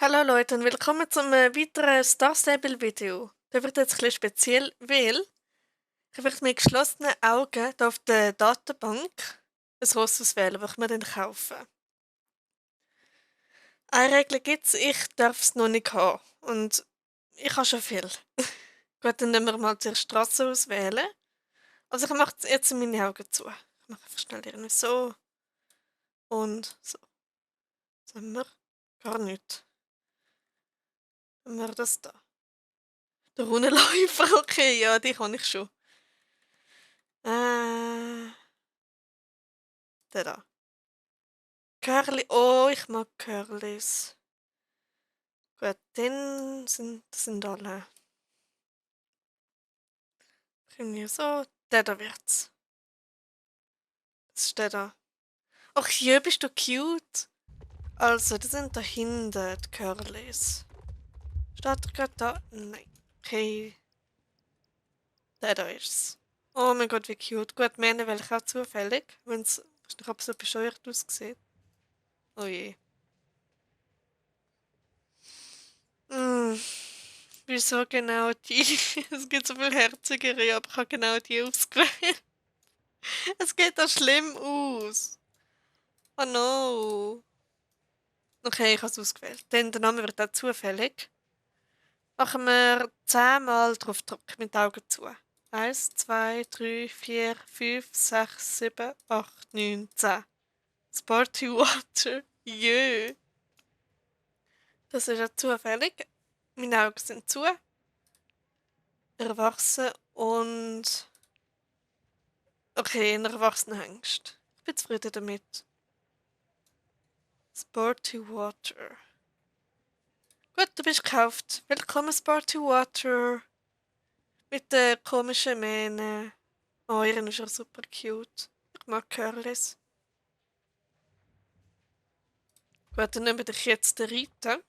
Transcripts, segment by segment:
Hallo Leute und willkommen zum weiteren Star Stable Video. Der wird jetzt ein bisschen speziell, weil ich einfach mit geschlossenen Augen hier auf der Datenbank ein Ross auswählen, das ich mir dann kaufe. Eine Regel gibt es, ich darf es noch nicht haben. Und ich habe schon viel. Gut, dann nehmen wir mal zuerst Straße auswählen. Also ich mache jetzt meine Augen zu. Ich mache einfach schnell irgendwie so und so. Was haben wir? Gar nichts. Haben wir das da? Der Runenläufer, okay, ja, die kann ich schon. Der da. Curly. Oh, ich mag Curlys. Gut, dann das sind alle. Irgendwie so. Der da wird's. Das ist der da. Ach, hier bist du cute. Also, das sind da hinten die Curlys. Steht er gerade da? Nein. Okay. Der da ist's. Oh mein Gott, wie cute. Gut, meine wähle ich auch zufällig, wenn es noch absolut bescheuert aussieht. Oh je. Mm, wieso genau die? Es gibt so viel herzigere, aber ich habe genau die ausgewählt. Es geht da schlimm aus. Oh no. Okay, ich habe es ausgewählt. Dann der Name wird auch zufällig. Machen wir 10 Mal draufdrücken mit den Augen zu. 1, 2, 3, 4, 5, 6, 7, 8, 9, 10. Sporty Water. Jö. Das ist ja zufällig. Meine Augen sind zu. Erwachsen und... Okay, ein erwachsener Hengst. Ich bin zufrieden damit. Sporty Water. Gut, du bist gekauft. Willkommen, Sporty Water. Mit der komischen Mähne. Oh, ihren ist ja super cute. Ich mag Curlys. Gut, dann nehmen wir dich jetzt den Rita.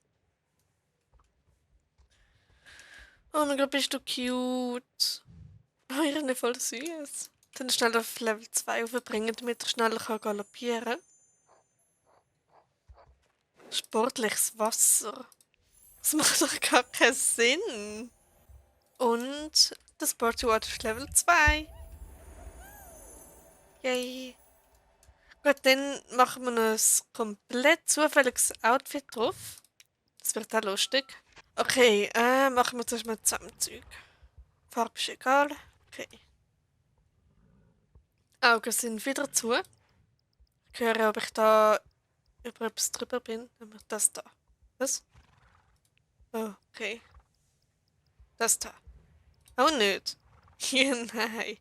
Oh mein Gott, bist du cute. Oh, ihren ist voll süß. Dann schnell auf Level 2 aufbringen, damit er schneller galoppieren kann. Sportliches Wasser. Das macht doch gar keinen Sinn. Und das Sporty Water ist Level 2. Yay. Gut, dann machen wir noch ein komplett zufälliges Outfit drauf. Das wird auch lustig. Okay, machen wir zuerst mal Zusammenzeug. Farbe ist egal. Okay. Augen sind wieder zu. Ich höre, ob ich da über etwas drüber bin. Nehmen wir das da. Was? Oh, okay. Das da. Auch nicht. Ja, nein.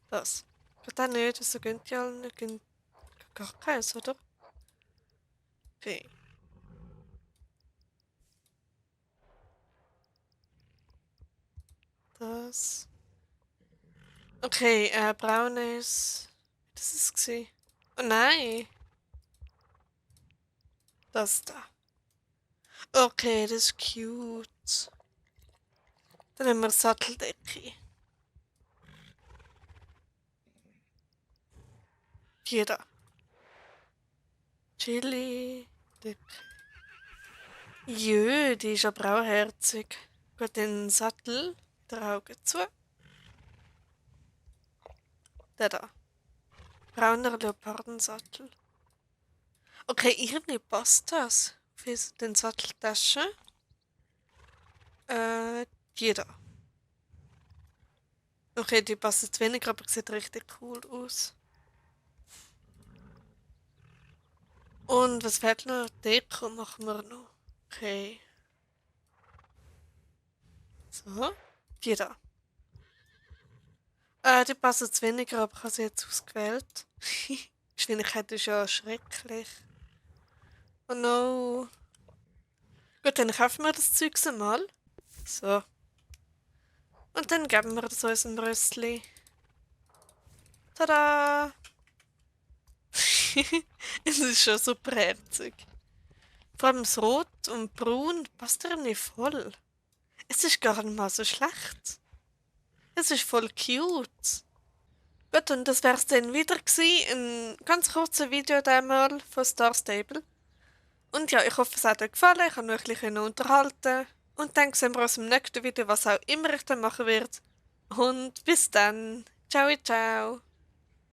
Das. Geht auch nicht. Wieso gehen die alle nicht? Gehen gar keins, oder? Okay. Das. Okay, braunes. Das ist es. Oh nein. Das da. Okay, das ist cute. Dann haben wir Satteldecke. Die da. Chili. Decke. Jö, die ist aber auch herzig. Gut, den Sattel. Der Augen zu. Der da. Brauner Leopardensattel. Okay, irgendwie passt das. Für den Satteltasche. Die da. Okay, die passt jetzt weniger, aber sieht richtig cool aus. Und was fehlt noch? Deko machen wir noch. Okay. So. Die da. Die passt jetzt weniger, aber ich habe sie jetzt ausgewählt. Die Geschwindigkeit ist ja schrecklich. Oh no. Gut, dann kaufen wir das Zeug mal. So. Und dann geben wir das unserem Röstli. Tada! Es ist schon super herzig. Vor allem das Rot und Braun passt dir nicht voll. Es ist gar nicht mal so schlecht. Es ist voll cute. Gut, und das wär's dann wieder gewesen. Ein ganz kurzes Video einmal von Star Stable. Und ja, ich hoffe, es hat euch gefallen. Ich habe mich ein bisschen unterhalten. Und dann sehen wir uns im nächsten Video, was auch immer ich dann machen werde. Und bis dann. Ciao, ciao.